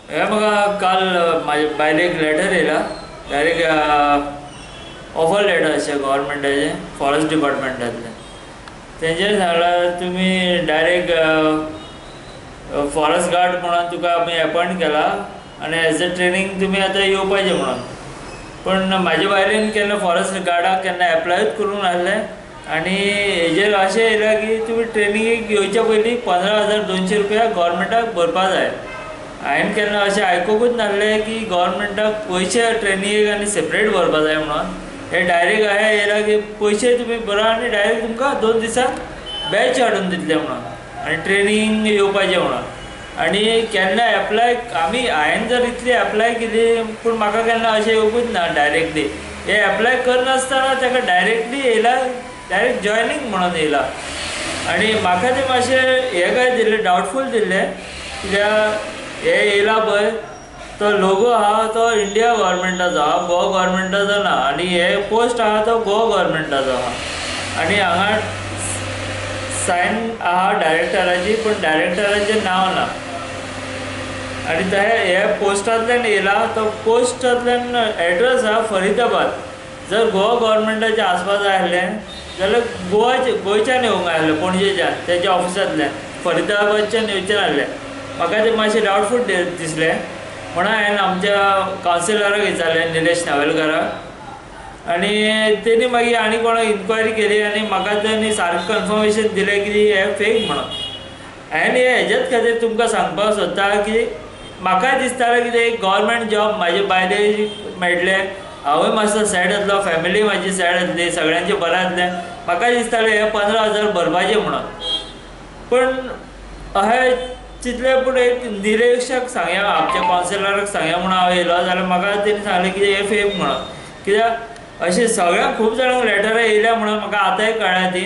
हे म्हाका काल म्हाजे बायलेक लेटर येयला, डायरेक्ट ऑफर लेटर अशें गव्हर्मेंटाचें, फॉरेस्ट डिपार्टमेंटांतलें. तेंच्यांनी सांगलां, तुमी डायरेक्ट फॉरेस्ट गार्ड म्हणून तुका आमी एपॉयंट केला आनी एज अ ट्रेनींग तुमी आतां येवपाचें म्हणून. पूण म्हाजे बायलेन केन्ना फॉरेस्ट गार्डाक केन्ना एप्लायूच करूंक नासलें आनी हेजेर अशें येयलां की तुमी ट्रेनिंगेक येवच्या पयलीं 15,200 रुपया गव्हर्मेंटाक भरपा जाय. हांवें केन्ना अशें आयकुकूच नासलें की गव्हर्मेंटाक पयशे ट्रेनिंगेक आनी सेपरेट भरपा जाय म्हणून. हे डायरेक्ट अशें येयलां की पयशे तुमी भरा आनी डायरेक्ट तुमकां 2 दिसान बॅच हाडून दितले म्हणून आनी ट्रेनींग येवपाचें म्हणून. आनी केन्ना एप्लाय आमी, हांवें जर इतली एप्लाय केली, पूण म्हाका केन्ना अशें येवकूच ना. डायरेक्टली हे एप्लाय करनासतना ताका डायरेक्टली येयला, डायरेक्ट जॉयनींग म्हणून येयला. आनी म्हाका तें मातशें हें काय दिलें, डावटफूल दिसलें, कित्याक हे येयला पळय, तो लोगो आहा तो इंडिया गव्हर्मेंटाचो आहा, गोवा गव्हर्मेंटाचो ना. आनी हे पोस्ट आहा तो गोवा गव्हर्मेंटाचो आहा आनी हांगा सायन आहा डायरेक्टराची, पूण डायरेक्टराचें नांव ना. आनी ते हे पोस्टांतल्यान येयला, तो पोस्टांतल्यान एड्रेस आहा फरीदाबाद. जर गोवा गव्हर्मेंटाचें आसपा जाय आसलें जाल्यार गोवाचे, गोंयच्यान येवंक जाय आसलें, पणजेच्यान, तेच्या ऑफिसांतल्यान. फरीदाबादच्यान येवचें नासलें. म्हाका तें मातशें डावटफूल दिसलें म्हणून हांवें आमच्या कावन्सिलराक विचारलें, निलेश नावेलकाराक. आनी तेणी मागीर आनी कोणाक इन्क्वायरी केली आनी म्हाका तेणी सारकें कन्फर्मेशन दिलें की हें फेक म्हणून. हांवें हें हेज्याच खातीर तुमकां सांगपाक सोदता की म्हाकाय दिसतालें की तें एक गव्हर्मेंट जॉब म्हाजे बायलेक मेळटलें, हांवूय मातसो सॅट जातलो, फॅमिली म्हाजी सॅट जातली, सगळ्यांचें बरें जातलें. म्हाकाय दिसतालें हे 15,000 भरपाचें म्हणून. पूण अशें चिंतलें, पूण एक निरीक्षक सांगया, आमच्या कावन्सिलराक सांगया म्हणून हांव येयलो जाल्यार म्हाका तेणी सांगलें की हें फेक म्हणून. कित्याक अशें सगळ्यांक, खूब जाणांक लेटरां येयल्या म्हणून म्हाका आतांय कळ्ळ्या ती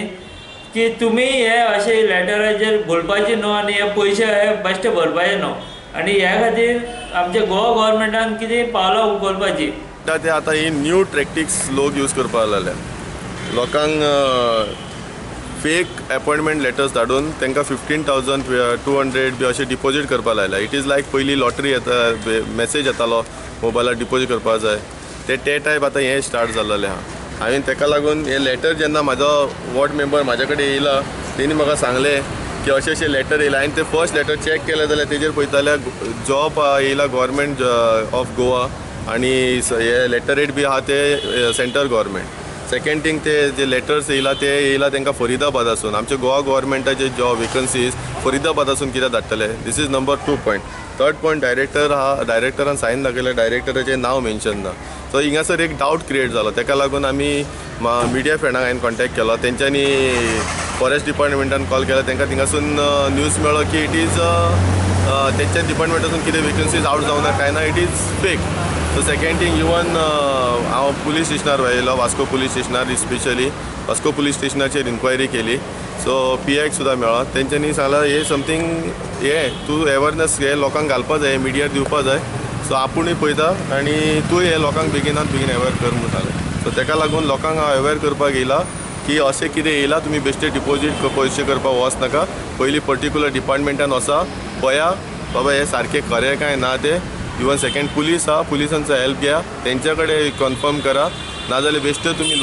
की तुमी हे अशे लेटराचेर भुलपाचे न्हू आनी हे पयशे हे बेश्टे भरपाचे न्हू. आनी ह्या खातीर आमच्या गोवा गव्हर्मेंटान कितें पावलां उखलपाची. ते आतां ही न्यू टॅक्टिक्स लोक यूज करपाक लागल्या. लोकांक फेक अपॉयंटमेंट लेटर्स धाडून तांकां 15,200 बी अशें डिपॉजीट करपाक लायल्या. It is like पयलीं लॉटरी येता, मॅसेज येतालो मोबायलार, डिपॉजीट करपाक जाय ते, ते टायप आतां हें स्टार्ट जाल्लें आहा. हांवें ताका लागून हें लेटर जेन्ना म्हाजो वॉर्ड मेंबर म्हाज्या कडेन येयला, तेणी म्हाका सांगलें की अशें अशें लेटर येयला. हांवें तें फर्स्ट लेटर चॅक केलें जाल्यार तेजेर पळयता जाल्यार जॉब येयला गव्हर्मेंट ऑफ गोवा आनी हे लेटर हेड बी आहा ते सेंट्रल गव्हर्मेंट. सेकंड थिंग, ते जे लेटर्स येयला ते येयला तांकां फरीदाबादासून. आमच्या गोवा गव्हर्मेंटाचे जॉब वेकन्सीज फरीदाबादासून कित्याक धाडटले? This is number two point. Third point, director आहा, डायरेक्टरान सायन दाखयले, डायरेक्टराचें नांव मेन्शन ना. सो हिंगासर एक डावट क्रिएट जालो. ताका लागून आमी मिडिया फ्रेंडांक हांवें कॉन्टेक्ट केलो. तेंच्यांनी फॉरेस्ट डिपार्टमेंटान कॉल केलो. तांकां थिंगासून न्यूज मेळ्ळो की it is तेंच्या डिपार्टमेंटासून कितें वेकन्सीज आवट जावना काय ना, it is fake. So second thing, even हांव पुलीस स्टेशनार येयलो, वास्को पुलीस स्टेशनार, स्पेशली वास्को पुलीस स्टेशनाचेर इन्क्वायरी केली. सो पी आयक सुद्दां मेळ्ळो. तेंच्यांनी सांगलां, हे समथींग हे तूं अवेरनस हे लोकांक घालपा जाय, मिडियार दिवपा जाय. सो आपुणूय पळयता आनी तूं हे लोकांक बेगिनात बेगीन अवेर कर म्हणून सांगलें. सो ताका लागून लोकांक हांव अवेर करपाक येयला की अशें कितें येयला, तुमी बेश्टे डिपोजीट पयशे करपाक वच नाका. पयलीं पर्टिक्युलर डिपार्टमेंटान वचा, पळया बाबा हे सारकें खरें काय ना तें. इवन सेकंड पुलीस आहा, पुलिसांचो हेल्प घेया, तेंच्या कडेन कन्फर्म करा. नाजाल्यार बेश्टे तुमी